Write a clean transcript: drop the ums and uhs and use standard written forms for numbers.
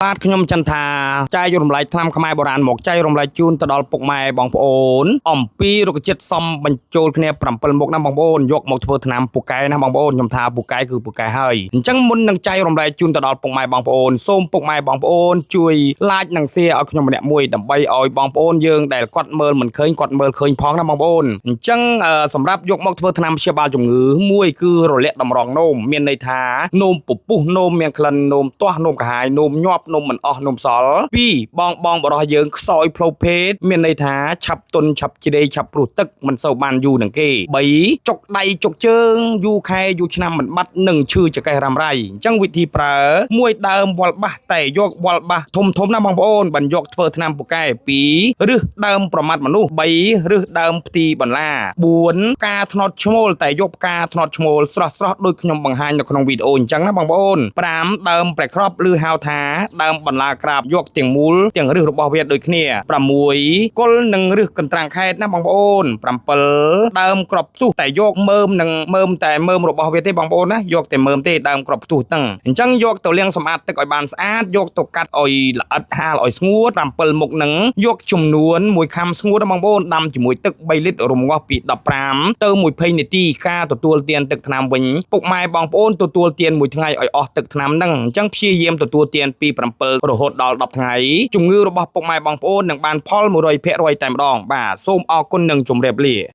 បាទខ្ញុំចន្ទថាចែករំលែកថ្នាំខ្មែរបុរាណមកចែករំលែកជូនទៅដល់ពុកម៉ែបងប្អូនអំពីរុក្ខជាតិសំបញ្ចូលគ្នា7មុខណាបងប្អូនយកមកធ្វើថ្នាំពូកែណាបងប្អូនខ្ញុំថាពូកែគឺពូកែហើយអញ្ចឹងមុននឹងចែករំលែកជូនទៅដល់ពុកម៉ែបងប្អូនសូមពុកម៉ែបងប្អូនជួយ like និង share ឲ្យខ្ញុំម្នាក់មួយដើម្បីឲ្យបងប្អូនយើងដែលគាត់មើលមិនឃើញគាត់មើលឃើញផងណាបងប្អូនអញ្ចឹងអឺសម្រាប់យកមកធ្វើថ្នាំព្យាបាលជំងឺមួយគឺរលាកតម្រងនោមមានន័យថានោមពពុះនោមមានក្លិននោមទាស់នោមក្រហាយនោមញាប់នោមមិនអស់នោមសល់ពីរបងបងបរោះយើងខ្សោយផ្លូវភេទមានន័យថាឆាប់ទុនឆាប់ជ្រេឆាប់ព្រុសទឹកមិនសូវបានយូរនឹងគេ3ចុកដៃចុកជើងយូរខែយូរឆ្នាំមិនបាត់នឹងឈឺចង្កេះរ៉ាំរ៉ៃអញ្ចឹងវិធីប្រើមួយដើមវល់បាសតែយកវល់បាសធំធំណាបងប្អូនបានយកធ្វើថ្នាំពូកែ2ឬដើមប្រមាត់មនុស្ស3ឬដើមផ្ទីបន្លា4ការថ្នោតឈ្មោលតែយកផ្កាថ្នោតឈ្មោលស្រស់ស្រស់ដូចខ្ញុំបង្ហាញនៅក្នុងវីដេអូអញ្ចឹងណាបងប្អូន5ដើមប្រេក្របឬហៅថាដើមបន្លាក្រាបយកទាំងមូលទាំងឫសរបស់វាដូចគ្នា6គល់និងឫសកន្ត្រាំងខេតណាបងប្អូន7ដើមក្របផ្ទុះតែយកមើមនិងមើមតែមើមរបស់វាទេបងប្អូនណាយកតែមើមទេដើមក្របផ្ទុះហ្នឹងអញ្ចឹងយកទៅលាងសម្អាតទឹកឲ្យបានស្អាតយកទៅកាត់ឲ្យល្អិតហាលឲ្យស្ងួត7មុខហ្នឹងយកចំនួនមួយខាំស្ងួតណាបងប្អូនដាំជាមួយទឹក3លីត្ររំងាស់ពី15ទៅ20នាទីការទទួលទានទឹកថ្នាំវិញពុកម៉ែបងប្អូនទទួលទានមួយថ្ងៃឲ្យអស់ទឹកថ្នាំហ្នឹងអញ្ចឹងព្យាយាមទទួលទានពី7រហូតដល់10ថ្ងៃជំងឺរបស់ពុកម៉ែបងប្អូននឹងបានផល100%តែម្ដងបាទសូមអរគុណនិងជម្រាបលា។